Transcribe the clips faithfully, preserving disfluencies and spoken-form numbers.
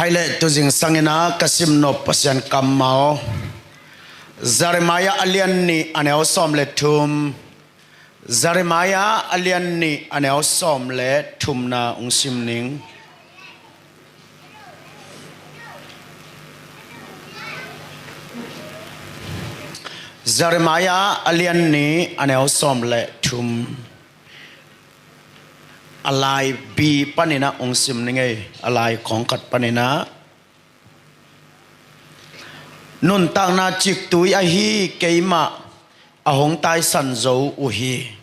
Hai le tuzing sangin ah ka simnop Pasian kammal, Jeremiah a lian nih a neu sawm le thum. Jeremiah a lian nih a neu sawm le thumna ung sim ning. Jeremiah a lian nih a neu sawm le thum. A lai bi panin ah ung sim ning ei, a lai khawng khat panin ah. Nuntakna ciktui ahi keimah a hong taisan zo uh hi.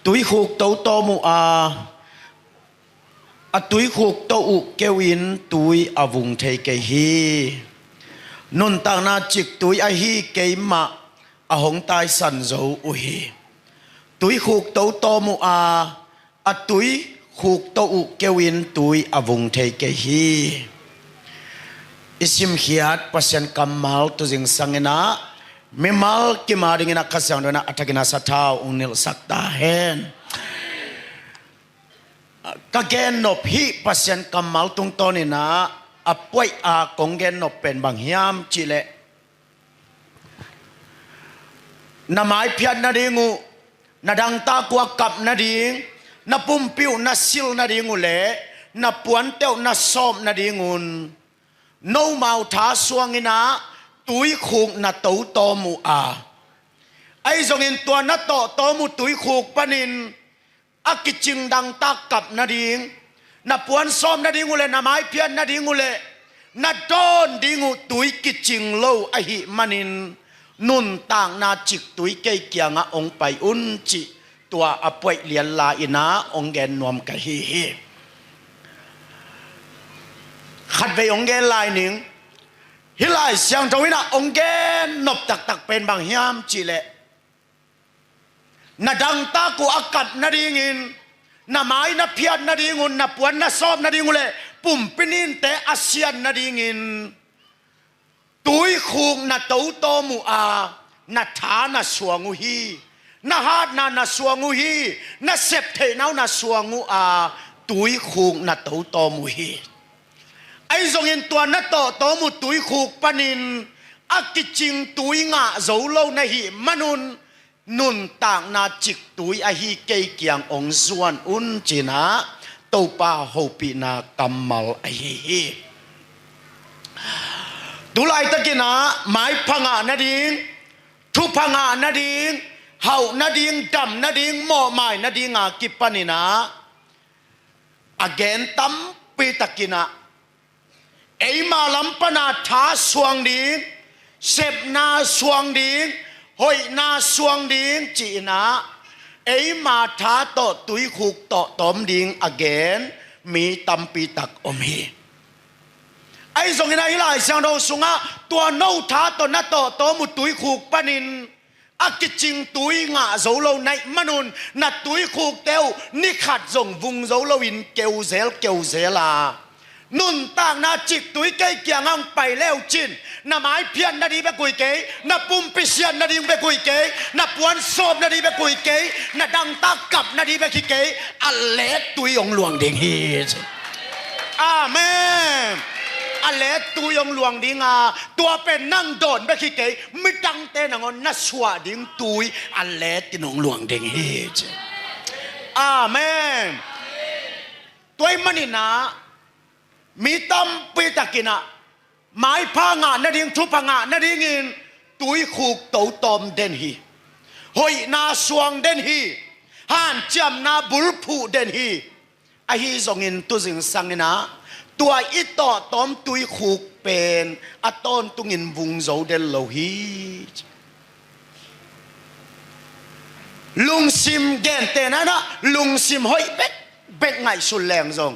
Tuikhuk to tawm uh a, a tuikhuk to uh keu in tui a vung thei kei hi. Nuntakna ciktui ahi keimah a hong taisan zo uh hi. Tuikhuk to tawm uh a, a tuikhuk to uh keu in tui a vung thei kei hi. I simkhiat Pasian kammal tuzing sangin ah mimal kim a dingin ah Kha Siangtho in ah a thakin ah sathau ung nilhsak ta hen. Ka gennop hih Pasian kammal tungtawnin ah a puaih a kong gennop pen bang hiam cihleh, na maiphiat nading uh, na dangtak uh a kap nading, na pumpi uh na sil nading uh le na puante uh na sawp nadingun nomau tha suangin ah tuikhuk na to tawm uh a, ahi zongin tua na tawh tawm uh tuikhuk panin a kicing dangtak kap nading, na puan sawp nading uh le na maiphiat nading uh le na dawn ding uh tui kicing lo ahih manin nuntakna ciktui kei kiangah hong pai un cih tua a puaih lian lai-in ah hong gen nuam ka hi hi. Khatvei hong gen lai ning. Hih Lai Siangtho in ah hong gennop taktak pen bang hiam cihleh, na dangtak uh a kap nadingin, na mai na phiat nadingun, na puan na sawp nading uh le pumpi ninte a sian nadingin tuikhuk na to tawm uh a, na tha na suang uh hi. Na hatna na suang uh hi. Na septheihna uh na suang uh a, tuikhuk na to tawm uh hi. Ahi zongin tua na tawh tawm uh tuikhuk panin a kicing tui ngah zo lo na hih manun nuntakna ciktui ahi kei kiang hong zuan un ci-in ah Topa hopihna kammal ahi hi. Tu laitakin ah maipha ngah nading, thupha ngah nading, hauh nading, dam nading, mawhmai nading a kipanin ah a gen tampi takin ah eima lam pana tha suang ding, sepna suang ding, hoihna suang ding ci-in ah eima tha tawh tuikhuk tawh tawm ding a gen mi tampi tak om hi. Ahi zongin ah hih Lai Siangtho sungah tua no tha tawh na tawh tawm uh tuikhuk panin a kicing tui ngah zo lo na hih manun na tuikhukte uh ni khat zong vung zo loin keuzel keuzel a, nuntakna ciktui kei kiangah hong pai le uh cin, na maiphiat nading bek uh hi kei, na pumpi sian nading bek uh hi kei, na puan sawp nading bek uh hi kei, na dangtak kap nading bek hi kei, a lettui hong luang ding hi. Amen. A lettui hong luang ding a, tua pen nang dawn bek hi kei, midangte nangawn na suah ding tui a lettin hong luang ding hi ci. Amen. Tua ahih manin ah mi tampi takin ah maipha ngah nading, thupha ngah nadingin tuikhuk to tawm den hi. Hoihna suang den hi. Hanciamna bulphuh den hi. Ahi zongin tuzing sangin ah tua i tawh tawm tuikhuk pen a tawntungin vung zo den lo hi. Lungsim gentehna in ah lungsim hoih bekbek ngaihsun leng zong,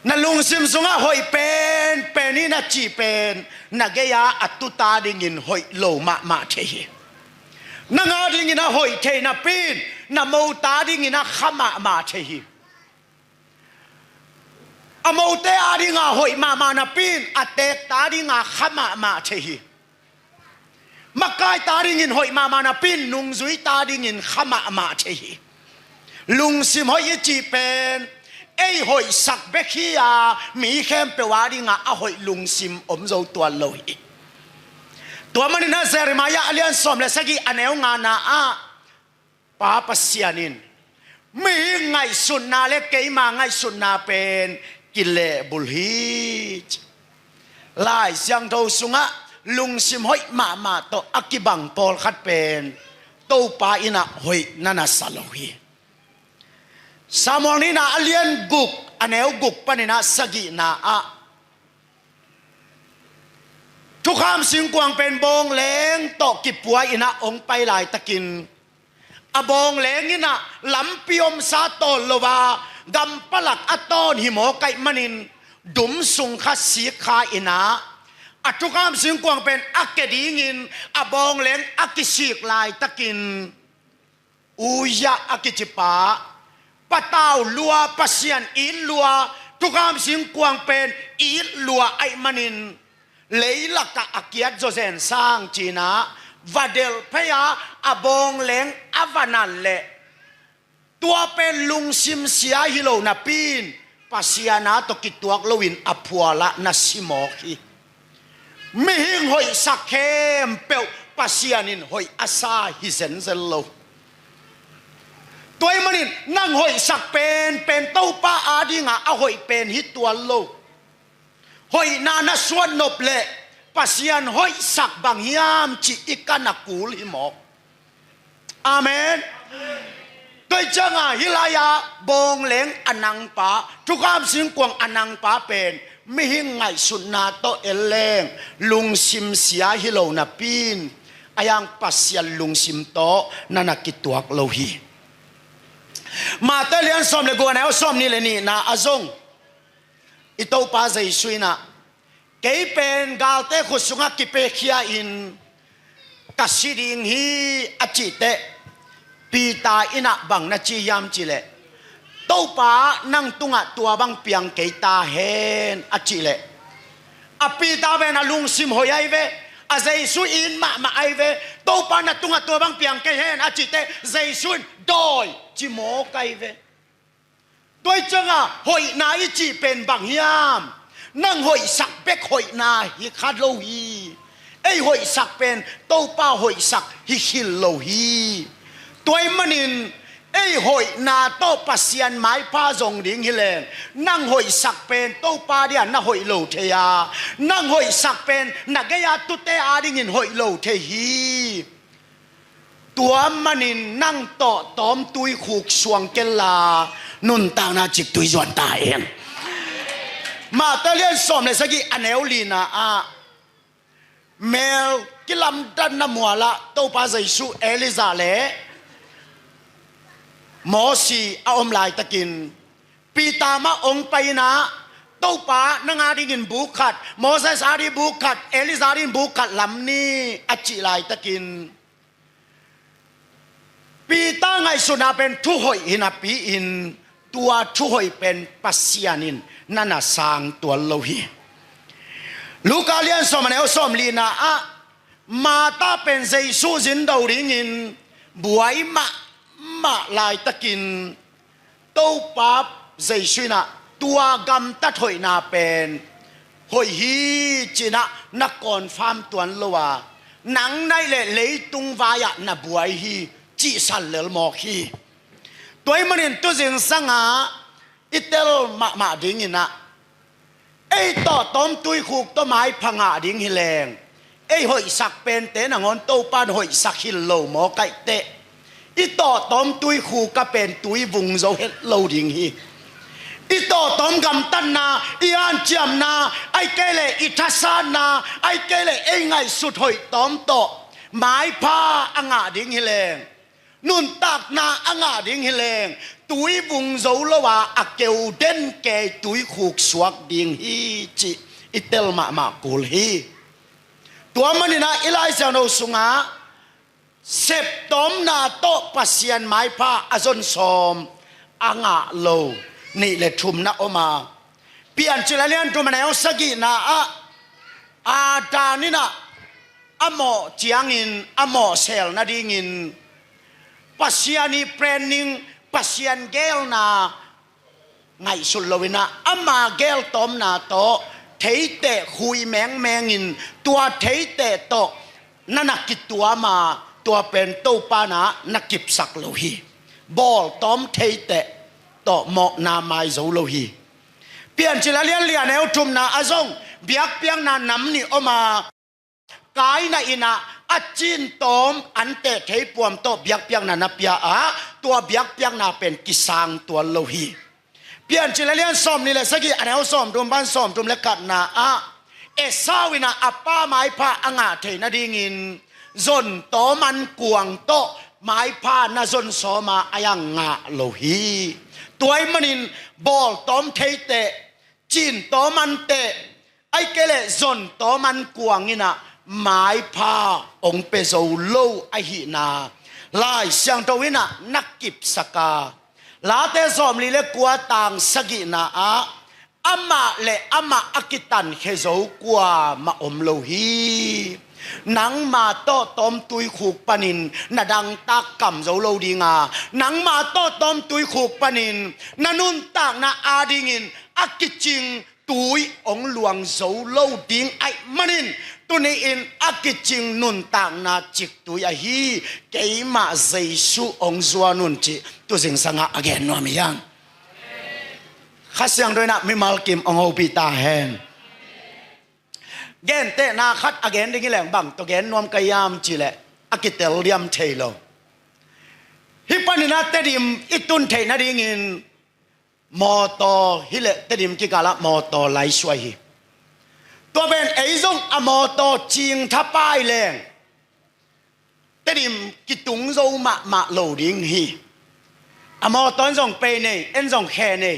na lungsim sungah hoih penpen hi na cih pen na gei-ah a tuta dingin hoih lo mahmah thei hi. Nang a dingin a hoih thei napi in na mote a dingin a kha mahmah thei hi. A mote a dinga hoih mahmah napi in a teekte a dinga kha mahmah thei hi. Makaite a dingin hoih mahmah napi in nungzuite a dingin kha mahmah thei hi. Lungsim hoih i cih pen Ei hoihsak bek hi a, mi khempeuh a dingah a hoih lungsim om zo tuan lo hi. Tua manin ah Jeremiah a lian sawm le sagih a neu ngana ah, Pa Pasian in, mihing ngaihsutna le keima ngaihsutna pen kilehbulh hi, ci. Lai Siangtho sungah lungsim hoih mahmah tawh a kibang pawlkhat pen Topa in ah hoih na na sa lo hi. Samuel nihna a lian guk a neu guk panin ah sagihna ah, thukham singkuang pen bawng leng tawh kipua in ah hong pai laitakin, a bawng leng in ah lampi omsa tawl lo a, gampalak a tawn hi mawk ahih manin, dum sung kha sik kha in ah, a thukham singkuang pen a ke dingin a bawng leng a kisik laitakin, Uzzia a kici pa, patau lua, Pasian it lua, thukham singkuang pen it lua ahih manin, leilakah a kiat zawzen sang ci-in ah va delh phei a, a bawng leng a va nat leh, tua pen lungsim sia hi lo napi-in, Pasian a tawh kituak loin a phualah na si mawk hi. Mihing hoihsak khempeuh Pasian in hoih a sa hi zenzen lo. Tua ahih manin nang hoihsak pen pen Topa a dingah a hoih pen hi tuan lo. Hoihna na suan nop leh Pasian hoihsak bang hiam cih i kan a kul hi mawk. Amen. Tua ciangah hih lai-ah bawng leng a nangpa, thukham singkuang a nangpa pen mihing ngaihsutna tawh en leng lungsim sia hi lo napi-in, a yang Pasian lungsim tawh na na kituak lo hi. Mate lian sawm le guk a neu sawm nih le nihna ah zong i Topa Jesu in ah, kei pen galte khut sungah kipekhia-in ka si ding hi, a cih teh, Peter in ah bang na ci hiam cih leh, Topa, nang tungah tua bang piang kei ta hen, a cih leh, a Peter pen a lungsim hoih ahi ve. A Jesu it mahmah ahi ve. Topa, na tungah tua bang piang kei hen, a cih teh Jesu in dawi ci mawk ahi ve. Tua ciangah hoihna i cih pen bang hiam? Nang hoihsak bek hoihna hi kha lo hi. Ei hoihsak pen Topa hoihsak hi khil lo hi. Tua ahih manin ei hoihna tawh Pasian maipha zong ding hi leng, nang hoihsak pen Topa dia na hoih lo thei a, nang hoihsak pen na gei-a tute a dingin hoih lo thei hi. Tua manin nang tawhtawm tuikhuk suang kenla, nuntakna ciktui zuan ta hen. Mate lian sawm le sagih a neu lina ah, mel kilamdanna mualah Topa Jesu Elijah le Mosi a om laitakin, Peter mah hong pai in ah, Topa, nang a dingin buk khat, Moses a ding buk khat, Elijah a dingin buk khat lam ni, a cih laitakin, Peter ngaihsutna pen thuhoih hi napi-in, tua thuhoih pen Pasian in na na sang tuan lo hi. Luka lian sawm a neu sawm lina ah, Martha pen Jesu zindo dingin buai mahmah laitakin, Topa Jesu in ah tua gamtat hoihna pen hoih hi ci-in ah na confirm tuan lo a, nang naih leh leitung vai-ah na buai hi cih san lel mawk hi. Tua ahih manin tu zingsangah i tel mahmah dingin ah, ei tawhtawm tuikhuk tawh maipha ngah ding hi leng, ei hoihsak pente nangawn Topa in hoihsak hi lo mawk ahih teh, i tawhtawm tuikhuk ah pen tui vung zo het lo ding hi. I tawhtawm gamtatna, i hanciamna, ahih kei leh i thasatna, ahih kei leh ei ngaihsut hoihtawm tawh maipha a ngah ding hi leng, nuntakna a ngah ding hi leng, tui vung zo lo a, a keu den kei tuikhuk suak ding hi cih i tel mahmah kul hi. Tua manin ah i Lai Siangtho sungah septawmna tawh Pasian maipha a zon sawm a ngah lo nih le thum na om a, Piancil a lian thum a neu sagihna ah, Adam in ah a mawh ciangin a mawh sel nadingin Pasian ii planning, Pasian geelna ngaihsut lo in ah, ama geltawmna tawh theiteh khui mengmeng in, tua theiteh tawh na na kituam a, tua pen Topa na na kipsak lo hi. Bawltawm theiteh tawh mawhna mai zo lo hi. Piancil a lian li, a neu thumna ah zong biakpiakna nam nih om a, Kaina in ah a cintawm anteh theipuam tawh biakpiakna na pia a, tua biakpiakna pen kisang tuan lo hi. Piancil a lian sawmnih le sagih, a neu sawmthum pan sawmthum le khatna ah, Esau in ah a pa maipha a ngah theih nadingin zontawm ankuang tawh maipha na zon sawm a, a yang ngah lo hi. Tua ahih manin bawltawm theiteh, cintawm anteh, ahih kei leh zontawm ankuang in ah maipha hong pia zo lo ahihna Lai Siangtho in ah na kipsak a, Late sawmli le kua tang sagihna ah, amah le amah a kitankhia zo kuamah om lo hi. Nangma tawh tawm tuikhuk panin na dangtak kam zo lo ding a, nangma tawh tawm tuikhuk panin na nuntakna adingin a kicing tui hong luang zo lo ding ahih manin, tuni-in a kicing nuntakna ciktui ahi keimah Jesu hong zuan un, cih tu zingsang ah a gen nuam hi hang. Kha Siangtho in ah mimal kim hong hopih ta hen. Gentehna khat a gen ding hi leng, bang tawh gen nuam ka hiam cih leh a kitel diam thei lo. Hih panin ah Tedim i tun theih nadingin mawtaw hi leh, Tedim kikal ah mawtaw laisuai hi. Tua pen ei zong a mawtaw cing thapai leng Tedim kitung zo mahmah lo ding hi. A mawtaw en zong pei nei, en zong khe nei.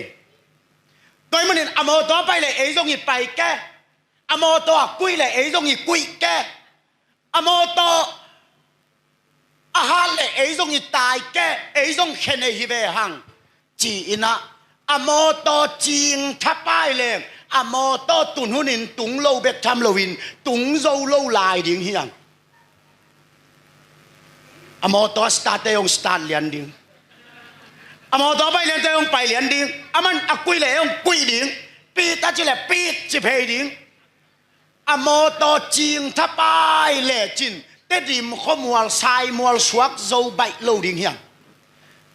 Tua ahih manin a mawtaw a pai leh ei zong i pai kei. A mawtaw a kuih leh ei zong i kuih kei. A mawtaw a hat leh ei zong i tai kei, ei zong khe nei hi ve hang, ci-in ah, a mawtaw cing thapai leng a mawtaw tun hunin tung lo bek tham loin tung zo lo lai ding hi hang. A mawtaw a start te hong start lian ding. A mawtaw a pai lian te hong pai lian ding. A man a kuih leh hong kuih ding. Pit a ci leh pit ci phei ding. A mawtaw cing thapai lecin Tedim khuamual, Saimual suak zo baih lo ding hi hang.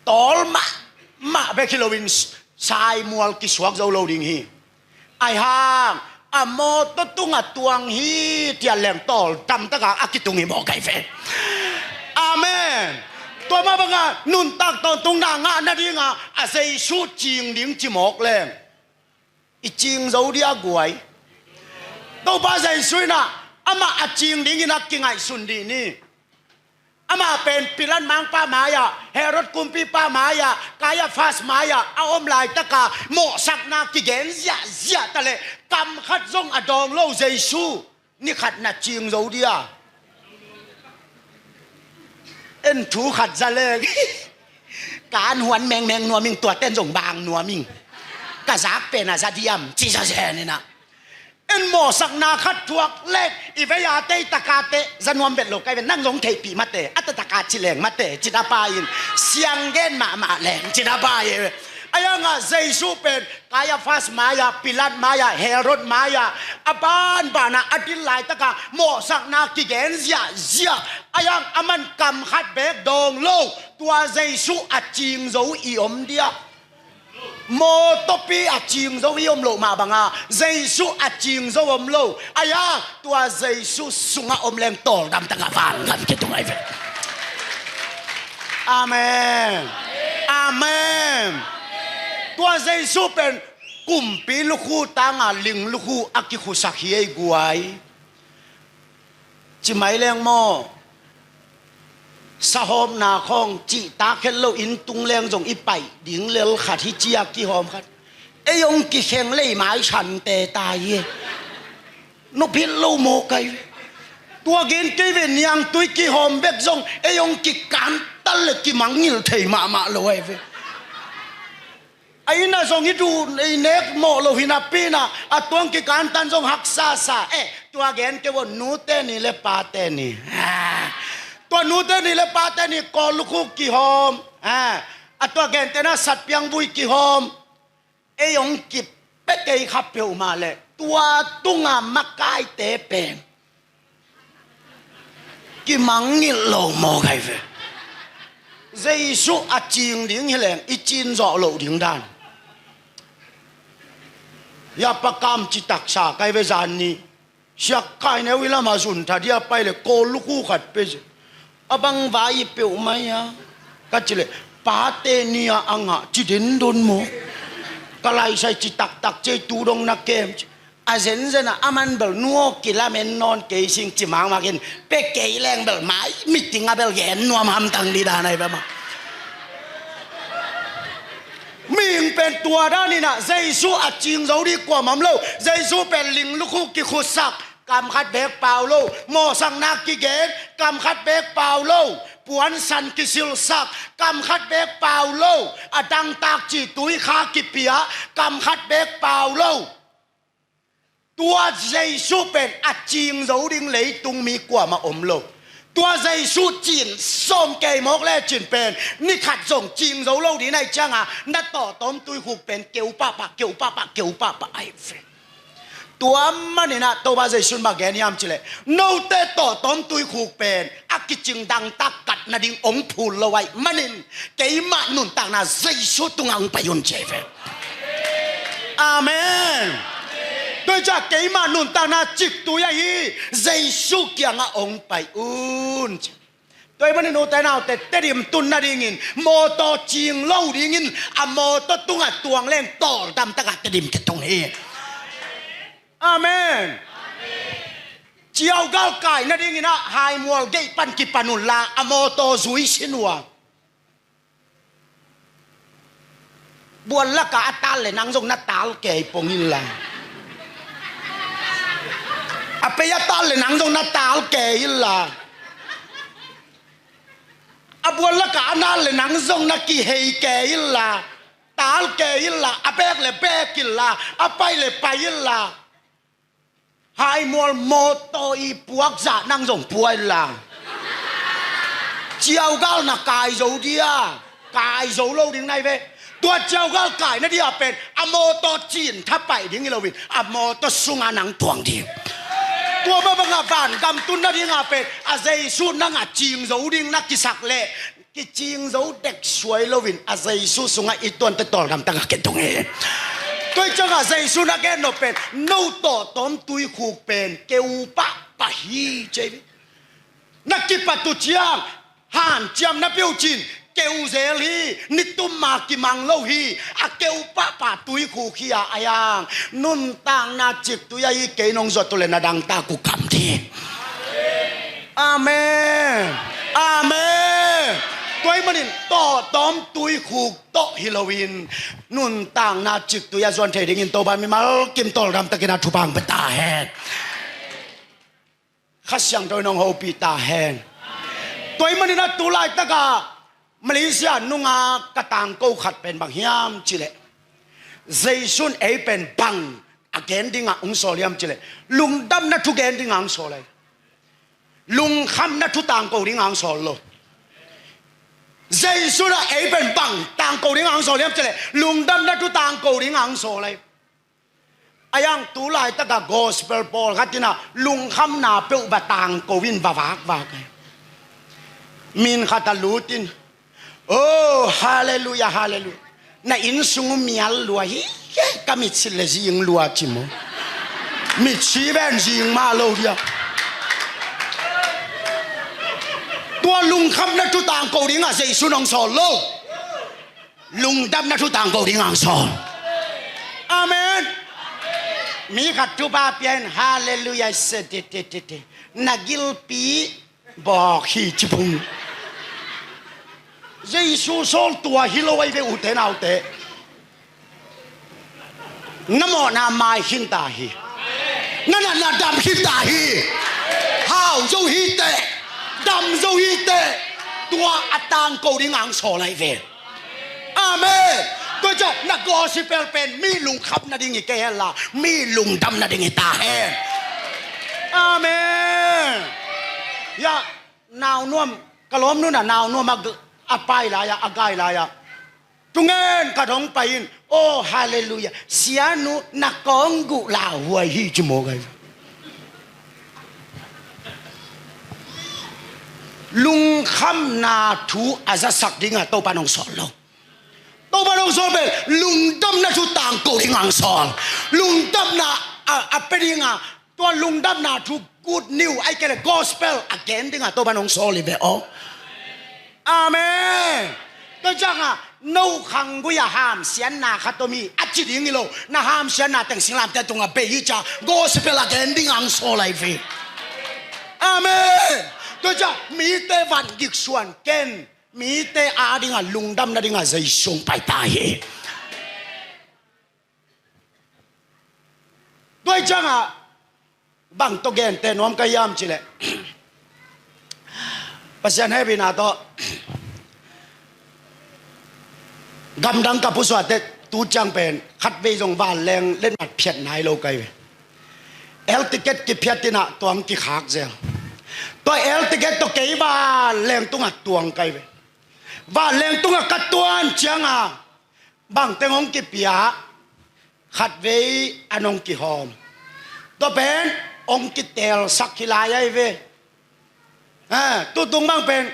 Tawl mahmah bek hi loin Saimual kisuak zo lo ding hi. Ahi hang a mawtaw tungah tuang hi, tiah leng tawl damtak a a kitung hi mawk ahi ve. Amen. Tua mah bangah nuntak tawntungna ngah nadingah a Jesu cing ding ci mawk leng, i cing zo dia guai? Topa Jesu in ah amah a cing dingin a kingaihsun dih ni. Amah pen Pilat mangpa mai-ah, Herod kumpipa mai-ah, Kaiafas mai-ah a om laitaka mawhsakna kigen ziahziah taleh kam khat zong a dawng lo Jesu. Ni khat na cing zo dia? En thu khat za leng. Ka an huan mengmeng nuam ing, tuaten zong bang nuam ing. Ka zak pen a za diam ci zazen in ah. En mawhsakna khat thuak lek i vei a tei takate za nuam bet lo kai ve, nang zong theihpih mate, a ta taka ci leng mate, ci ta pa in, siang gen mahmah leng ci ta pa in. Ahi hangah Jesu pen Kaiafas mai-ah, Pilat mai-ah, Herod mai-ah a banbanah a dil laitakah mawhsakna kigen ziahziah. Ahi hang a man kam khat bek dawng lo. Tua Jesu a cing zo i om dia? Mawtawpi a cing zo i om loh mah banga Jesu a cing zo om lo. Ahi hang tua Jesu sungah om leng tawldam takah vangam kitung ahi ve. Amen. Amen. Tua Jesu pen kumpi lukhu tanga ling lukhu a kikhusak hi ei guai. Ci mai leng maw? Sahawmna khawng cihtak het lo, inn tung leng zong i paih ding lel khat hi ci-a kihawm khat. Ei hong kikheng lei mai sante tai hi. Nop het lo maw kai? Tua gen kei ve, niangtui kihawm bek zong ei hong kikantal le kimangngilh thei mahmah lo ahi ve. A inn ah zong i duh i nek mawh lo hi napi-in ah, a tuang kikantan zong haksa sa. Eh, tua gen kei vo, nute ni le pate ni. Ah. Tua nute ni le pate ni Kawl lukhu kihawm. Ah. A tua gentehna satpiang vui kihawm. Ei hong kip pek ei kha peuhmah leh tua tunga makaite pen kimangngilh lo mawk ahi ve. Jesu a cing ding hi leng i cin zawh loh ding dan. Hia Pa Kam ci taksa kai ve zan ni. Siak Kai Neu i lamah zun tha dia pai le kawl lukhu khat pe zi. A bang vai i peuh mai a ka ci le pate ni a a ngah ci dindun maw? Ka laisai ci taktak ci ei tu dong na kem ci. A zenzen a aman bel nuaw kilamen nawn kei sing ci makmak in pe kei leng bel mai miting a bel gen nuam hamtang ni dan ai bel mah. Mihing pen tua danin ah Jesu a cing zo ding kuamah om lo. Jesu pen ling lukhu kikhutsak, kam khat beek pau lo. Mawhsakna kigen, kam khat beek pau lo. Puansan kisilsak, kam khat beek pau lo. A dangtak cih tui kha kipia, kam khat beek pau lo. Tua Jesu pen a cing zo ding leitung mi kuamah om lo. Tua Jesu cin sawm kei mawk lecin pen ni khat zong cing zo lo ding nai cianga na tawhtawm tuikhuk pen keu pahpah, keu pahpah, keu pahpah ahi ve. Tua maninah Topa Jesu in bang gen hiam cileh note tawhtawm tuikhuk pen a kicing dangtak kat nading ong phul lo ahi manin keimah nuntakna Jesu tungah ong pai un ci ahi ve. Amen. Tua hi ciah keimah nuntakna ciktui ahi Jesu kiangah ong pai un ci. Tua hi manin ute naute Tedim tun nadingin mawtaw cing lo dingin a mawtaw tungah tuang leng tawldam takah Tedim kitung hi. Amen. Ciaugal kai nadingin ah Haimual gate pan kipan unla a mawtaw zui sin uh a bual lakah a tal le nang zong na tal kei pong inla a pei a tal le nang zong na tal kei inla a bual lakah a nal le nang zong na kihei kei inla tal kei inla a bek le bek inla a pai le pai inla Haimual mawtaw i puak zah nang zong pua inla ciaugal na kai zo dia kai zo lo ding nai ve. Tua ciaugal kai na dia pen a mawtaw cin thapaih ding hi loin a mawtaw sunga nang tuang ding. Tua mah bangah vangam tun nadinga pen a Jesu nangah cing zo ding na kisak leh kicing zo dek suai loin a Jesu sungah i tuante tawldam takah kitung hi. Tua hi ciangah Jesu na gen nop pen no tawhtawm tuikhuk pen keu pahpah hi ci ahi ve. Na kipat uh ciang hanciam na peuh cin keu zel hi. Nitum ma kimang lo hi. A keu pahpah tuikhuk hi a ayang nuntakna ciktui ahi kei nong zuat uh le na dangtak uh kam ding. Amen. Amen. Tua hi manin tawhtawm tuikhuk tawh hi loin nuntakna ciktui a zuan thei dingin Topa mimal kim tawldam takin a thupha hong pia ta hen. Kha Siangtho in hong hopih ta hen. Tua hi manin a tu laitakah Malaysia nunga ka tangko khat pen bang hiam cileh Jesu in ei pen bang a gen dingah hong sawl hiam cileh lungdamna thu gen dingah hong sawl ahi. Lungkhamna thu tangko dingah hong sawl lo. Jesu in ah ei pen bang tangko dingah hong sawl hiam cileh lungdamna thu tangko dingah hong sawl ahi. Ayang tu laitakah gospel pawlkhat inah lungkhamna peuh va tangko in va vakvak ahi. Min khat a lut in oh halleluia halleluia na innsung uh mial lua hi. Ka mitsit le zing lua ci maw? Mitsi ven zing mah lo dia. Tua lungkhamna thu tangko dingah Jesu in hong sawl lo. Lungdamna thu tangko dingah hong sawl. Amen. Mi khat thupha pia in halleluia se te te te te na gilpi bawk hi ci phung. Jesu sawl tua hi lo ahi ve ute naute. Na mawhna mai khin ta hi. Na natna dam khin ta hi. Hau zo hi teh. Dam zo hi teh. Tua a tangko dingah hong sawl ahi ve. Amen. Tua ciah na gospel pen mi lungkham nading hi kei henla mi lungdam nading hi ta hen. Amen. Hia naunuam ka lawmnu in ah naunuam a pai lai-ah a gai lai-ah tungen khat hong pai in, oh, halleluiah, sianu na kawng guh lauhuai hi ci mawk ahi. Lungkhamna thu a zasak dingah Topa nong sawl lo. Topa nong sawl pen lungdamna thu tangko dingah hong sawl. Lungdamna a, a pia dingah, tua lungdamna thu, good news, ahih kei leh gospel a gen dingah Topa nong sawl hi ve aw. Amen. Tua ciangah no khanggui-ah hamsiatna khat om hi a ci ding hi lo. Na hamsiatna teng singlamteh tungah bei hi ci-a gospel a gen dingah hong sawl ahi ve. Amen. Tua ciangah mite van gik suan ken, mite adingah lungdam nadingah Jesu hong pai ta hi. Tua hi ciangah bang tawh genteh nuam ka hiam cih leh, Pasian hehpihna tawh gamdang ka pusuahte tu ciang pen khatvei zong vanleng letmat phiat nai lo ka hi ve. Air ticket kiphiat in ah tua hong kikhak zel. Tua air ticket tawh kei vanleng tungah tuang ka hi ve. Vanleng tungah ka tuan ciangah bangteng hong kipia, khatvei an hong kihawm. Tua pen hong kitelsak hi lai ahi ve. Ah, tutung bang pen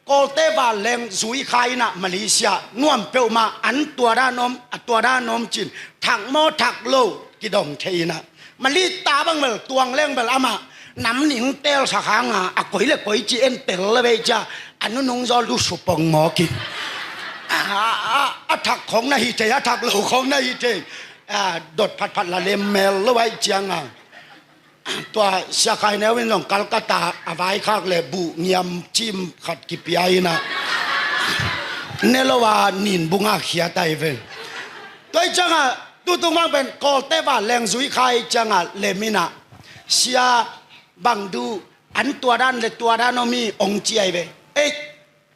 Kawlte vanleng zui kha in ah Malaysia nuam peuhmah, an tua dan om, a tua dan om ci-in, thak maw thak lo kidong thei in ah, Mali ta bang bel tuang leng bel amah nam ning telsak hang a, a koi le koi ci en tel le vei cia, a nunung zaw lusu pong mawk in. A, a, a thak khong na hi thei, a thak lo khong na hi thei. A, dot phatphat la lem mel lo ahih ciangah, tua Sia Khai Neu in zong Calcutta a vaikhak le buh ngiam cim khat kipia in ah, ne lo a nin bungah khiat ahi ven. Tua hi ciangah tutung bang pen Kawlte vanleng zui kha hi ciangah lem in ah, sia, bang duh, an tua dan le tua dan om hi hong ci ahi ve. Ei,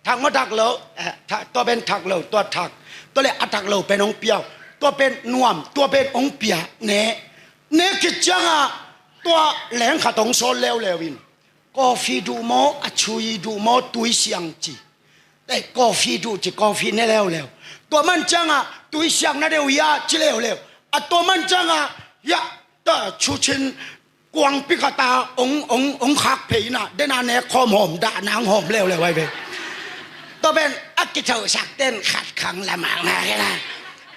thak maw thak lo? Eh, thak, tua pen thak lo, tua thak. Tua le a thak lo pen hong pia uh. Tua pen nuam, tua pen hong pia. Ne, ne khit ciangah tua leng khat hong sawl leuleu in, coffee duh maw, a chui duh maw, tui siang ci. Ei, coffee duh ci, coffee ne leuleu. Tua man ciangah tui siang na deuh hia ci leuleu. A tua man ciangah, ya, ta cu cin kuangpi khat ah hong, hong, hong khak phei in ah, den a nek khawm hawm dah nang hawm leuleu ahi ve. Tua pen a kithosak ten khat khang lamak na kei na.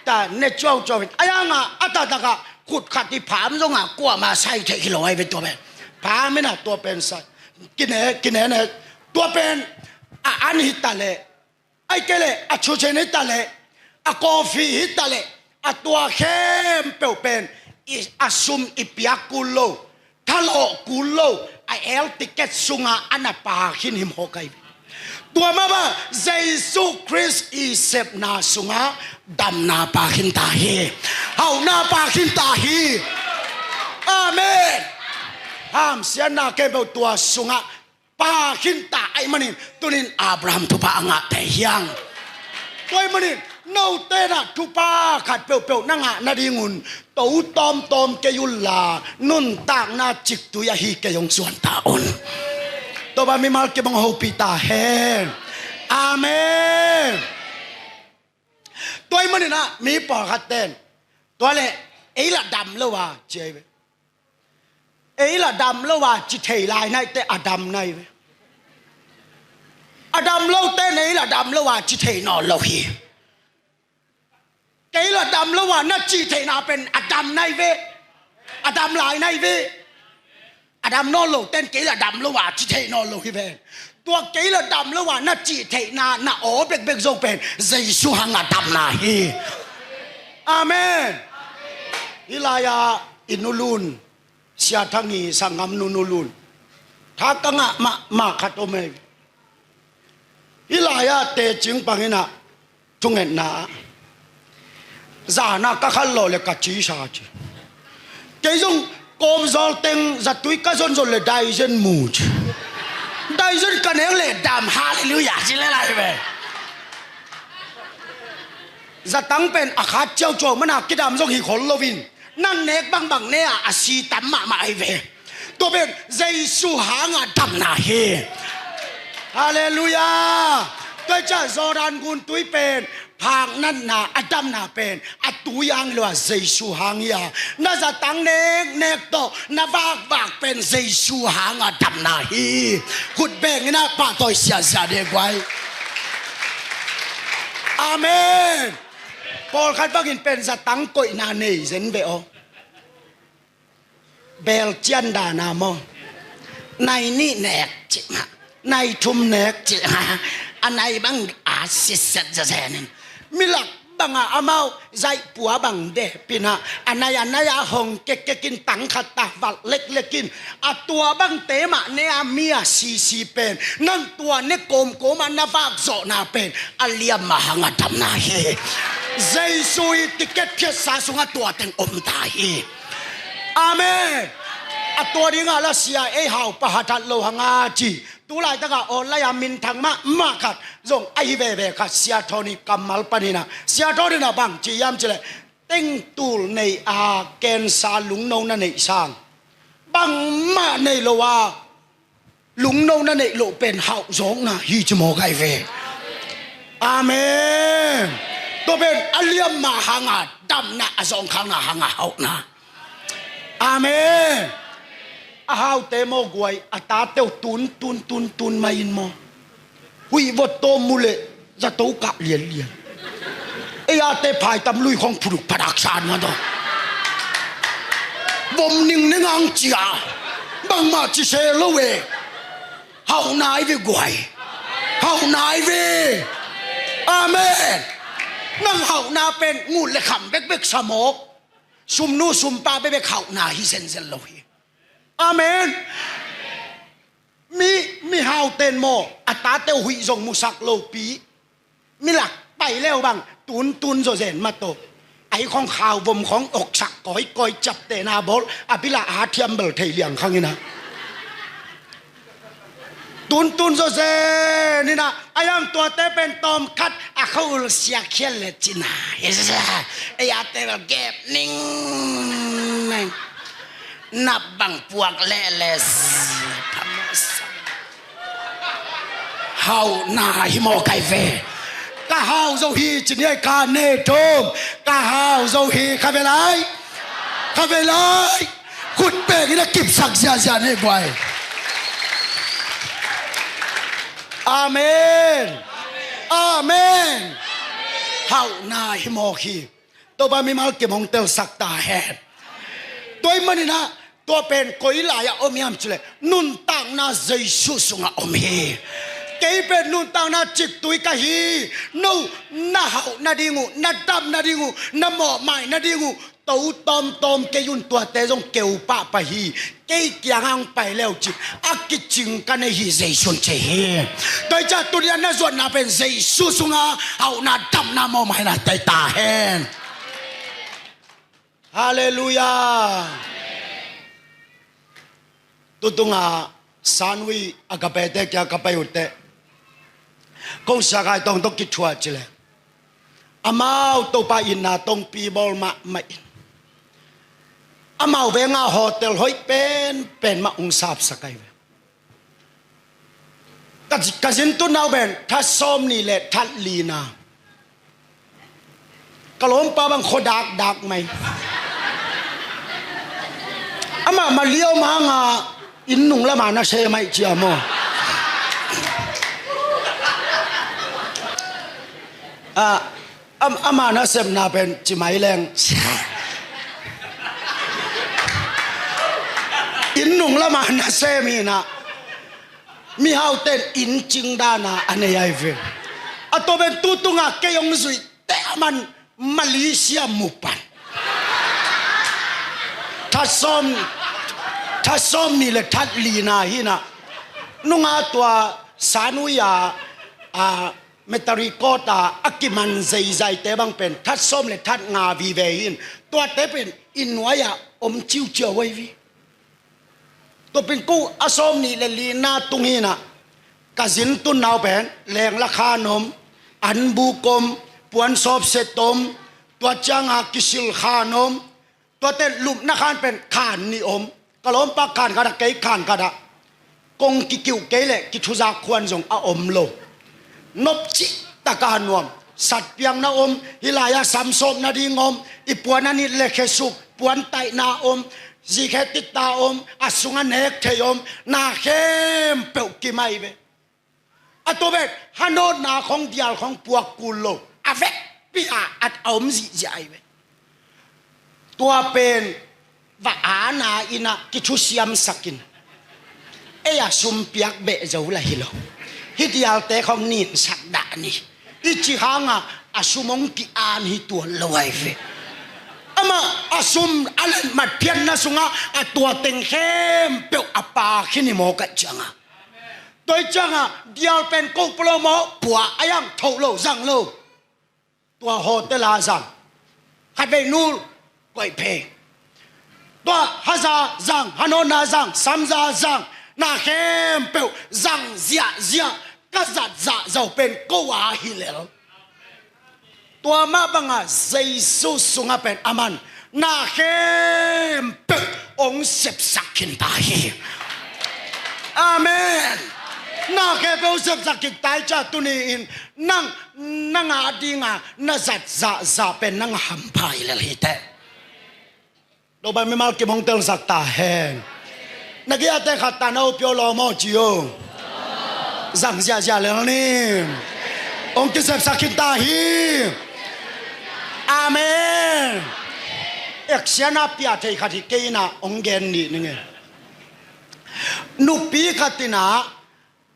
Ta ne cuaucuau in, a yangah a taktakah khut khat i pham zongah kuamah sai theih hi lo ahi ve tua pen. Pham in ah tua pen sai. Kine, kine ne. Tua pen a an hi ta leh, ahih kei leh a cucen hi ta leh, a coffee hi ta leh, a tua khempeuh pen i, a sum i piak kul lo, thalawh kul lo, a air ticket sungah a na paa khin hi mawk ahi. Tua mah bang Jesu Khrist i sepna sungah damna paa khin ta hi. Hauhna paa khin ta hi. Amen. Hamsiatna khempeuh tua sungah paa khin ta ahih manin, tunin Abraham thupha a ngahte hi hang. Tua ahih manin note in ah thupha khat peuhpeuh na ngah nadingun to tawmtawm kei unla, nuntakna ciktui ahi kei hong suan ta un. Topa mimal kibang hopih ta hen. Amen. Tua ahih manin ah mi pawlkhat ten, tua leh ei lah dam lo a ci ahi ve. Ei lah dam lo a ci thei lai na hi teh, a dam na hi ve. A dam lote in ei lah dam lo a ci thei nawn lo hi. Kei lah dam lo a na cih theihna pen a dam na hi ve. A dam lai na hi ve. A dam nawn lote in kei lah dam lo a ci thei nawn lo hi ve. Tua kei lah dam lo a na cih theihna na aw bekbek zong pen Jesu hangah damna hi. Amen. Hih lai-ah i nulun, Sia Thang i sanggam nu nulun, tha ka ngah mahmah khat om hi. Hih lai-ah tecing pang in ah thungetna ah, zan ah ka khalh lawh leh ka cisa ci. Kei zong kawmzawl teng zatui ka zonzon leh daizen mu ci. Daizen ka nek leh dam, halleluiah ci lel lai ve. Zatang pen a khat ciauciau mana kidam zong hi khol loin, nang nek bangbang ne a, a si tam mahmah ahi ve. Tua pen Jesu hangah damna hi. Halleluiah. Tua hi ciah Jordan gun tui pen Phaknatna, a damna pen a tui hang lo a, Jesu hang hi a. Na zatang neknek tawh na vakvak pen Jesu hang a damna hi. Khut beng in a pahtawi siasia de guai. Amen. Pawlkhat bangin pen zatang koihna nei zen ve aw. Beel cian dana maw? Nai nih nek cih mah, nai thum nek cih mah, a nai bang a sitset zazen in. Milak bangah amau zaihpua bang dehpinah a nai a nai a hong kekkekin tang khat ta valh leklek in, a tua bangte mah ne a mi a sisi pen nang tua ne kawmkawm a na vakzawhna pen a liamma hang a damna hi. Jesu i ticket phiatsa sungah tua teng om ta hi. Amen. A tua dingah la sia ei hau pahat hat lo hanga ci. Tu laitakah online a minthang mahmah khat zong ahi veve khat, Sia Tony kammal paninah, Sia Tony na bang ci hiam cileh, tengtul nei a kensa lungno na neih sang bangmah nei lo a lungno na neih loh pen hauhzawkna hi ci maw kai ve. Amen. Tua pen a liamma hanga damna, a zawngkhakna hanga hauhna. Amen. A haute maw guai, a tateu tun tun tun tun mai in maw? Huih vot tawm mu leh zato kah lianlian. Ei ate phaitam lui khong phuduk phadak san mah tawh. Vom ning ne ngang cia. Bangmah ci se lo e. Hauhna i ve guai. Hauhna i ve. Amen. Nang hauhna pen ngut le kham bekbek sa maw? Sumnu sumpa bekbek hauhna hi zenzen lo hi. Amen. Mi, mi hauten maw, a tate huih zong musak lopi. Milak pai leu bang tuntun zawzen mah tawh. Ahi khong khau vom khong oksak kawikawi ciaptehna bawl a bilah a thiam bel thei liang khang inah. Tuntun zawzen inah a yang tuate pen tawmkhat a khawul siakhial le cina. Ei ate bel gep ning neng. Nap bang puak leh le zi phamawh sa. Hauhna hi maw kai ve. Ka hau zo hi ci ni ai ka ne thum. Ka hau zo hi ka ve lai. Ka ve lai. Khut pek in a kipsak ziazia ne guai. Amen. Amen. Hauhna hi maw hi. Topa mimal kim hong telsak ta hen. Tua ih maninah tua pen koi lai-ah om hiam cileh nuntakna Jesu sungah om hi. Kei pen nuntakna ciktui ka hi. No na hauh nading uh, na dam nading uh, na mawhmai nading uh to tawmtawm kei un, tuate zong keu pahpah hi. Kei kiangah hong pai leu cin a kicing ka nei hi, Jesu in ci hi. Tua hi ciah tuni a na zuatna pen Jesu sunga hauhna, damna, mawhmaina tei ta hen. Halleluiah. Tutunga Sanui a ka pete kia ka pai uhteh kong siakai tawng tawh kithuah cileh amau Topa itna tongpi bawl mahmah in amau venga hotel hoih penpen mah hong sapsak ahi ve. Ka, ka zin tunau pen that sawm nih le that lina. Ka lawmpa bang khuadak dak mai. Amah maliau manga inn nung lama na se mai cia maw? Ah, am, ama nasepna pen ci mai leng. Inn nung lama nasem hinah mihauten inn cingdana a nei ai ve. A tua pen tutunga kei hong zuih teh a man Malaysia mupan that sawm, that sawm nih le that lina hinah nunga tua Sanui a, a Metari kawta a kiman zeizaite bang pen that sawm le that nga vive hin tuate pen i nuai-ah om ciuciau ahi vi. Tua pen ko a sawm nih le lina tung hinah ka zin tunnau pen lengla khan om, anbuk om, puansawpset om, tua cianga kisil khan om, tuate lupna khan pen khan nih om. Ka lawmpa khan khatah, kei khan khatah kong kikiuh kei leh kithuzak khuan zong a om lo. Nopcih taka nuam. Satpiakna om, hih lai-ah samsawpna ding om, i puan a nit le khesuk, puantaihna om, zikhe titta om, a sungah nek thei om, na khempeuh kim ahi ve. A tua pen hanawtna khong dial khong puak kul lo, a vekpi-a a om zihziah ahi ve. Tua pen va ana in ah kithusiamsak in, ei a sum piak beh zo la hi lo, hih dialte khong ninsak dah ni, i cih hangah a sum hong ki-an hi tuan lo ahi ve. Amah a sum a letmat phiatna sungah a tua teng khempeuh a pia khin hi mawk ahih ciangah. Tua ahih ciangah dial pen ko pua lo maw, pua a, a yang thoh lo, zang lo. Tua hotel-a zang, khatvei nul, koih phei. Tua haza zang, hanawtna zang, samza zang, na khempeuh zang ziahziah, ka zat zahzah pen ko a hi lel. Tua mah bangah Jesu sungah pen aman na khempeuh hong sepsak khin ta hi. Amen. Na khempeuh hong sepsak khin ta hi ciah tuni-in nang, nang a dinga na zat zahzah pen nang a hampha hi lel hi teh. Topa mimal kim hong telsak ta hen. Na kiangte khat tawh na pia lawm aw ci o. Zang ziahziah lel ni. Hong kisepsak khin ta hi. Amen. Action a pia thei khat hi kei in ah hong gen ni ning e. Nupi khat in ah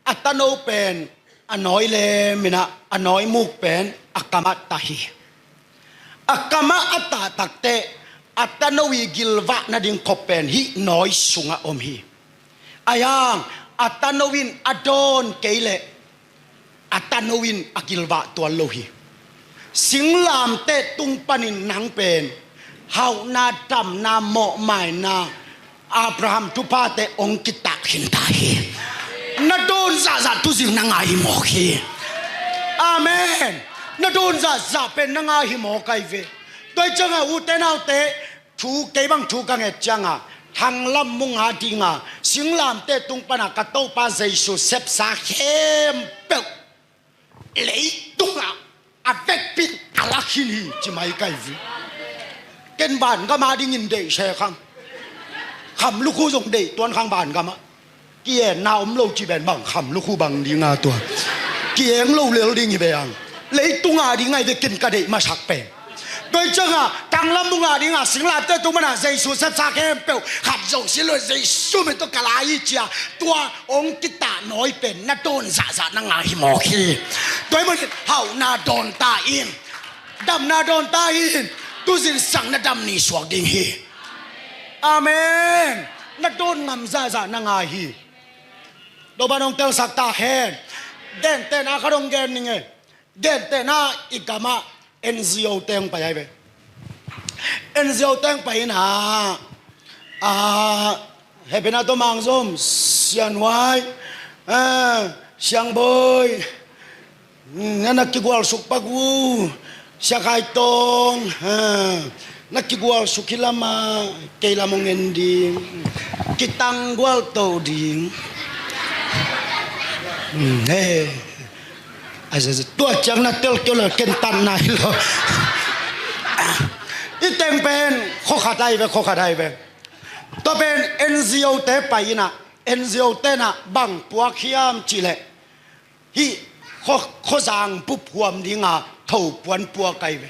a tano pen a nawi lem in ah, a nawi muk pen a kamah tah hi. A kamah a tah takteh a tano i gilvah nading khop pen hih nawi sungah om hi. Ahi hang a tano in a dawn kei leh a tano in a gilvah tuan lo hi. Singlamteh tung panin nang pen hauhna, damna, mawhmaina, Abraham thuphate hong kitak khin ta hi. Na dawn zahzah tuzing nang a hi mawk hi. Amen. Na dawn zahzah pen nang a hi mawk ahi ve. Tua ahih ciangah ute naute, thu, kei bang thu ka nget ciangah, thanglam mung a dinga singlamteh tung pana ka Topa Jesu sepsa khempeuh leitungah a vekpi in a la khin hi ci mai ka hi ve. Ken vangam a dingin deih se khang. Kham lukhu zong deih tuan khang vangamah. Ki-enna om lo cih pen bang kham lukhu bang dinga tua ki-eng lo lel ding hi ve hang. Leitung a ding ahi ve ken ka deih masak pen. Tua ahih ciangah thanglam mung a dinga singlamteh tung pana Jesu sepsa khempeuh khat zong si lo Jesu min tawh ka la hi ci-a tua hong kitak nawi pen na dawn zahzah nang a hi mawk hi. Tua ahih manin hauhna dawn ta in, damna dawn ta in, tuzingsang na dam ni suak ding hi. Amen. Na dawn ngam zahzah nang a hi. Topa in hong telsak ta hen. Gentehna khat hong gen ning e. Gentehna i gamah N G O te hong pai ahi ve. N G O te hong pai in ah, ah, Hepina tawh Mang Zom, Sia Nuai, ah, Siang Bawi, na na kigual suk pak uh, Sia Khai Tawng, ah, na kigual suk hi lamah kei lam hong en ding, kitang gual to ding. Hmm, he. Tua ciang na tel kei uh leh ken tanna hi lo. I teng pen khua khat ahi ve, khua khat ahi ve. Tua pen N G O te pai in ah, N G O te in ah bang puak hiam cih leh hih khua, khuazang bup huam dinga thopuan puak ahi ve.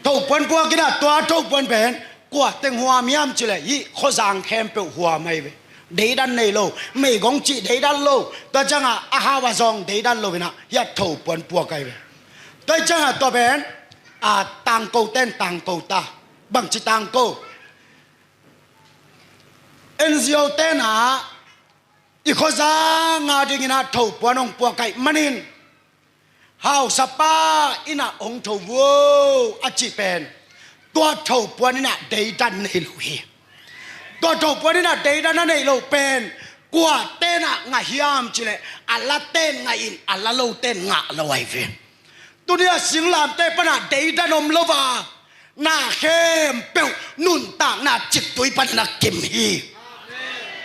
Thopuan puak in ah tua thopuan pen kua teng huam hiam cih leh hih khuazang khempeuh huam ahi ve. Deidan nei lo, meigong cih deidan lo, tua ciangah a hau a zawng deidan lo in ah hih a thopuan puak ahi ve. Tua ciangah tua pen a tangko ten tangko ta. Bangci tangko? N G O te in ah i khuazang a dingin ah thopuan hong puak ahih manin hausapa in ah hong tho vuo a cih pen tua thopuan in ah deidan nei lo hi. Tua thopuan in ah deidan a neih loh pen kua te in ah ngah hiam cih leh a la ten ngah in, a la lo ten ngah lo ahi ve. Tuni a singlamteh pana deidan om lo a, na khempeuh nuntakna ciptui panin a kim hi.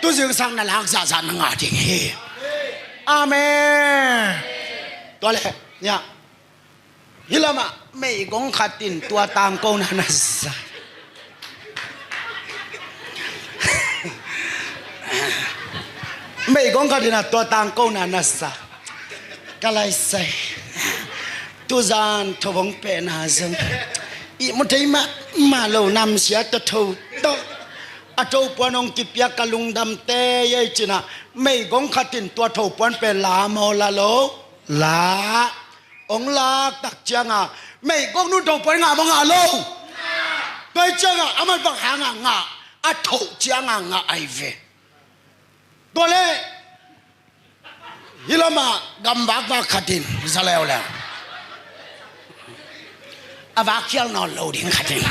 Tuzingsang na lak zahzah na ngah ding hi. Amen. Tua leh, ya. Hih lamah meigong khat in tua tangkona na sa. Meigong khat in ah tua tangkona na sa. Ka laisai. Tuzan tho hong pehna zong ihmu thei mahmah lo, namsia tawh tho tawh a tho puan hong kipiak ka lungdam tei ei ci-in ah meigong khat in tua tho puan pen la maw la lo? La. Hong lak tak ciangah meigong nun tho puan ngah maw ngah lo? Tua hi ciangah aman bang hangah ngah? A thoh ciangah ngah ahi ve. Tua leh hih lamah gamvakvak khat in za leuleu. A vak khial nawn lo ding khat in.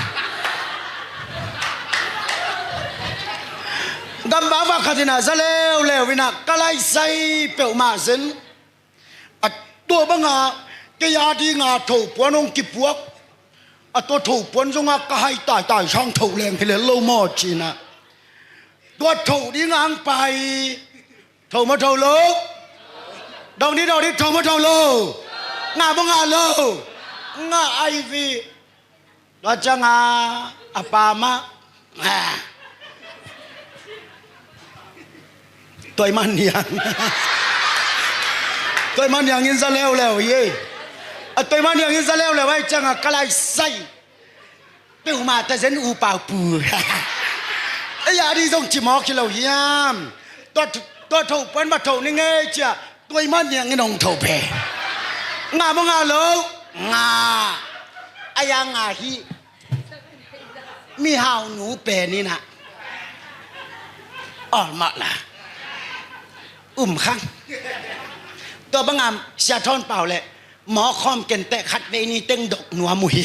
Gamvakvak khat in ah za leuleu in ah ka laisai peuhmah zen. A tua banga kei a dinga tho puan hong kipuak. A tua tho puan zongah ka hai taitai sang tho leng hi lel lo maw ci-in ah tua tho dingah hong pai. Tho maw tho lo? Dong ni, dong ni, tho maw tho lo? Ngah maw ngah lo? Ngah ahi ve. Tua ciangah a pa mah Tuai Man Niang. Tuai Man Niang in za leuleu hi ei. A Tuai Man Niang in za leuleu ahi ciangah ka laisai. Peuhmah ta zen U Pau Pu. Ei a ding zong ci mawk hi lo hiam? Tua, tua tho puan va tho ning ei ci-a Tuai Man Niang in hong tho pe. Ngah maw ngah lo? Ngah. Ai a ngah hi. Mihau nu pen in ah. Awlmawh la. Um khang. Tua bangah Sia Thawn Pau le mawk khawm kenteh khatvei ni teng dok nuam uh hi.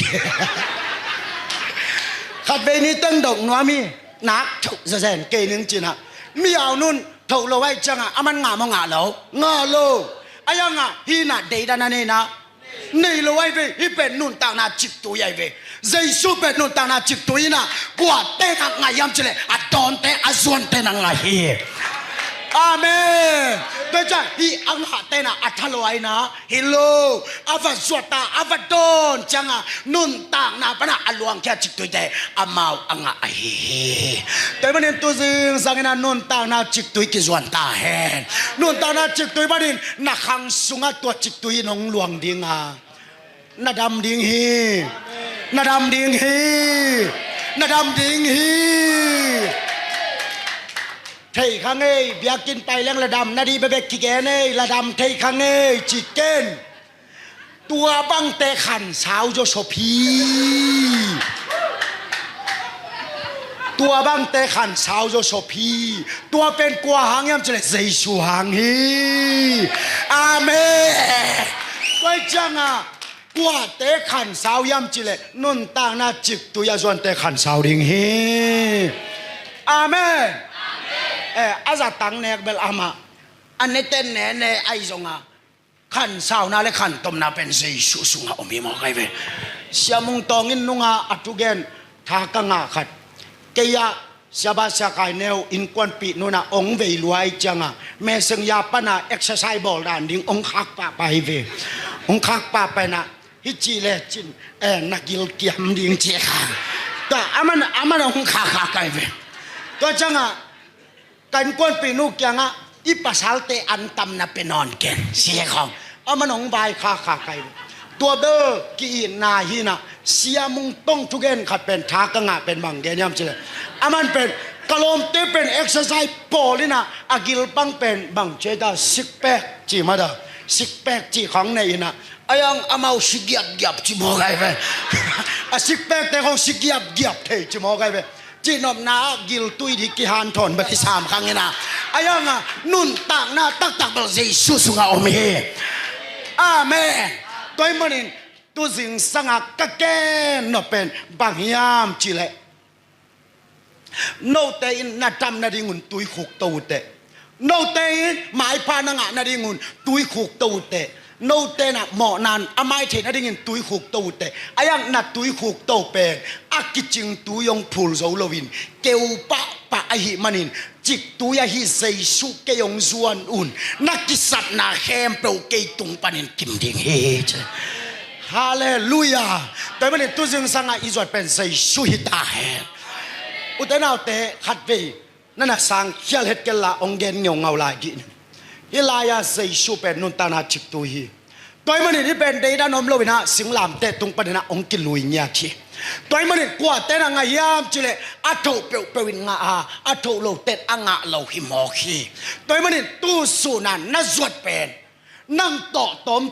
Khatvei ni teng dok nuam hi. Nak thoh zazen kei ning ci-in ah. Mihau nun thoh lo ahi ciangah aman ngah maw ngah lo? Ngah lo. Ai a ngah hi in ah deidan a nei in ah nei lo ahi ve. Hih pen nuntakna ciktui ahi ve. Jesu pen nuntakna ciktui in ah kuate in ah ngah hiam cih leh a dawnte a zuante in ah ngah hi. Amen. Tua ciang hih a ngahte in ah a thalua in ah hi lo. A va zuat a, a va dawn ciangah nuntakna pan ah a luangkhia ciktuite amau a ngah ahi hi. Tua ahih manin tu zingsang in ah nuntakna ciktui kizuan ta hen. Nuntakna ciktui panin na khang sungah tua ciktui in hong luang ding a, na dam ding hi. Na dam ding hi. Na dam ding hi. Thei kha ngei, biakinn pai leng la dam na ding bekbek kigen ei, la dam thei kha ngei ci ken. Tua bangte khansau zaw sop hi. Tua bangte khansau zaw sop hi. Tua pen kua hang hiam cih leh Jesu hang hi. Amen. Tua ahih ciangah kuate khansau hiam cih leh nuntakna ciktui a zuante khansau ding hi. Amen. Eh, a zatang nek bel amah a nete nene ahi zongah khansauna le khantomna pen Jesu sungah om hi mawk ahi ve. Sia Mung Tawng in nunga a thugen tha ka ngah khat, kei ah Sia Ba Sia Khai Neu innkuanpih nunah hong vei lua ahih ciangah messenger panah exercise bawl dan ding hong khak pahpah hi ve. Hong khak pahpah in ah hih ci le cin, eh, na gil kiam ding ci kha. Tua aman, aman hong khakkhak ahi ve. Tua ciangah ka innkuanpih nu kiangah i pasalte an tamna pe nawn ken ci khawng aman hong vaikhakkhak ahi ve. Tua bel ki-itna hi in ah Sia Mung Tawng thugen khat pen tha ka ngah pen bang gen hiam cih leh, aman pen ka lawmte pen exercise bawl in ah a gilpang pen bang ci a, six pack ci mah a, six pack ci khawng nei in ah, ai ang amau si giapgiap ci mawk ahi ve. A six pack te khawng si giapgiap thei ci mawk ahi ve. Cihnopna ah giltui ding kihanthawn bel hi sam khang in ah, ai ang a nuntakna taktak bel Jesu sungah om hi. Amen. Tua ahih manin tu zingsang a ka gen nop pen bang hiam cih leh, note in na dam nadingun tuikhuk to uh teh. Note in maipha na ngah nadingun tuikhuk to uh teh. Note in ah mawhna in a mai theih nadingin tuikhuk to uh teh. Ai ang na tuikhuk to pen a kicing tui hong phul zo loin keu pahpah ahih manin ciktui ahi Jesu kei hong zuan un, na kisapna khempeuh kei tung panin kim ding hi ci. Halleluiah. Tua ahih manin tu zingsangah i zuat pen Jesu hi ta hen. Ute naute, khatvei na na sang khial het kei la, hong gen ngeungau lai dih ni. Hih lai-ah Jesu pen nuntakna ciktui hi. Tua ahih manin hih pen deidan om loinah singlamteh tung paninah hong kilui ngiat hi. Tua ahih manin kuate na ngah hiam cihleh a thoh peuhpeuh in ngah a, a thoh lote in a ngah lo hi mawk hi. Tua ahih manin tu sunah na zuat pen nang tawhtawm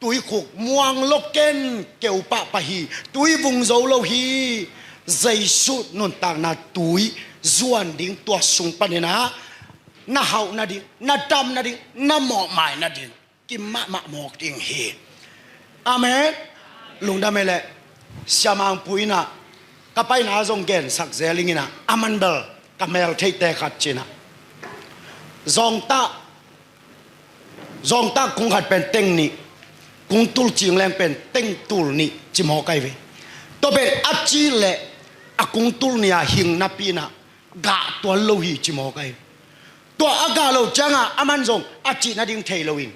tuikhuk muang lo ken, keu pahpah hi, tui vung zo lo hi. Jesu nuntakna tui zuan ding, tua sung paninah na hauh nading, na dam nading, na mawhmai nading kim mahmah mawk ding hi. Amen. Lungdam e leh, Sia Mang Pu innah ka paina zong gensak zel inginah, a man bel ka mel theite khat cinah, zawngtah zawngtah kung khat pen teng nih, kung tul cing leng pen teng tul nih ci mawk ahi ve. Tua pen a cih leh a kung tul nih-a hing napi inah gah tuan lo hi ci mawk ahi ve. Tua a gah lo ciangah a man zong a cih nading thei loin,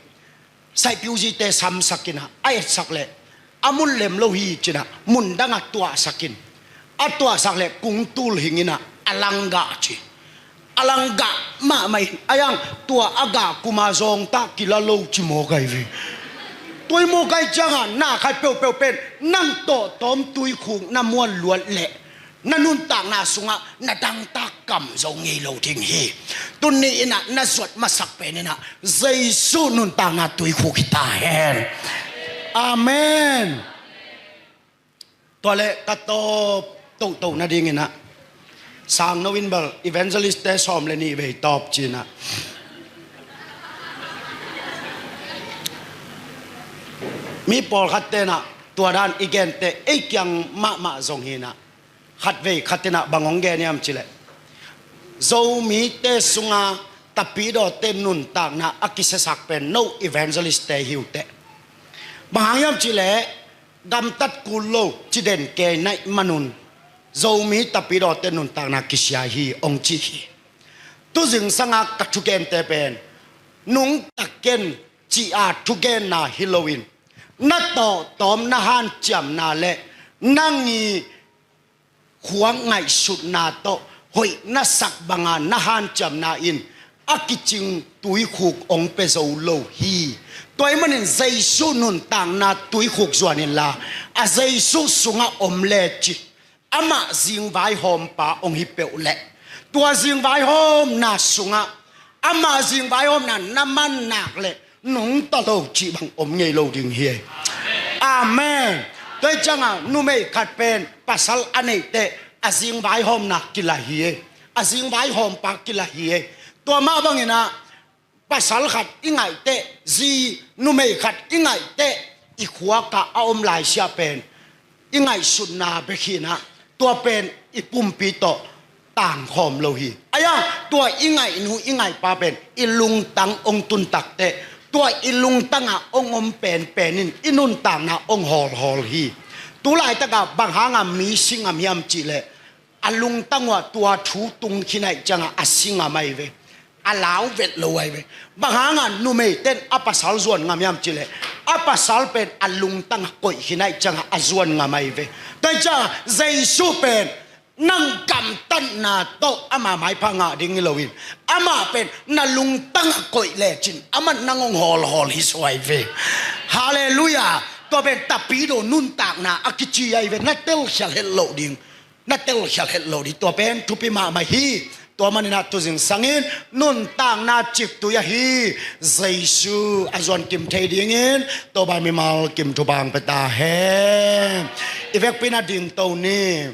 saihpiuzite samsak inah a etsak leh a mun lem lo hi cinah mun dangah tuahsak in, a tuahsak leh kung tul hing inah a lang gah ci. A lang gah mahmah in, a yang tua a gah kuma zawngtah kila lo ci mawk ahi ve. Tua i mawk ahi ciangah na khat peuhpeuh pen nang tawhtawm tuikhuk na muan luat leh na nuntakna sungah na dangtak kam zo ngei lo ding hi. Tuni innah na zuat masak pen innah Jesu nuntakna tuikhuk hi ta hen. Amen. Tua leh ka tawp tohtoh nadinginah, Sangno in bel evangelist-te sawm le nih vei tawp cinah, mi pawlkhat tenah tua dan i gente ei kiang mahmah zong hinah, khatvei khat inah bang hong gen hiam cihleh, Zomite sunga tapidawte nuntakna a kisiasak pen no evangelist-te hi uh teh. Bang hang hiam cihleh, gamtat kul lo ci den kei naih manun Zomi tapidawte nuntakna kisia hi hong ci hi. Tu zingsanga ka thugente pen nungta ken ci-a thugenna hi loin, na tawhtawm na hanciamna le nang i khuak ngaihsutna tawh hoih na sak banga na hanciamna in a kicing tuikhuk hong pia zo lo hi. Tua ahih manin Jesu nuntakna tuikhuk zuan inla, a Jesu sungah om lecin amah zingvaihawmpa hong hi peuh leh, tua zingvaihawmna sungah amah zingvaihawmna na man nak leh nungta lo cih bang om ngei lo ding hi. Amen. Tua hi ciangah numei khat pen pasal a neih teh a zingvaihawmna kila hi. A zingvaihawmpa kila hi. Tua mah banginah pasal khat i ngaih teh, zi numei khat i ngaih teh, i khuakah a om laisiah pen i ngaihsutna bek hinah tua pen i pumpi tawh tangkhawm lo hi. Ahi hang tua i ngaihnu i ngaihpa pen i lungtang hong tun takteh, tua i lungtangah hong om penpen in i nuntakna hong hawlhawl hi. Tu laitakah bang hanga mi si ngam hiam cihleh, a lungtang uhah tua thu tung khin ahih ciangah a si ngam ahi ve. A lau vet lo ahi ve. Bang hanga numeite in a pasal zuan ngam hiam cihleh, a pasal pen a lungtangah koih khin ahih ciangah a zuan ngam ahi ve. Tua hi ciangah Jesu pen nang gamtatna tawh ama maipha ngah ding hi loin, amah pen na lungtangah koih lecin amah in nang hong hawlhawl hi suai ve. Halleluiah. Tua pen tapidaw nuntakna a kici ahi ve. Na telkhial het loh ding, na telkhial het loh ding, tua pen thupi mahmah hi. Tua maninah tu zingsangin nuntakna ciktui ahi Jesu a zuan kim thei dingin Topa mimal kim thupha hong pia ta hen. I vekpi-in a dingto ni.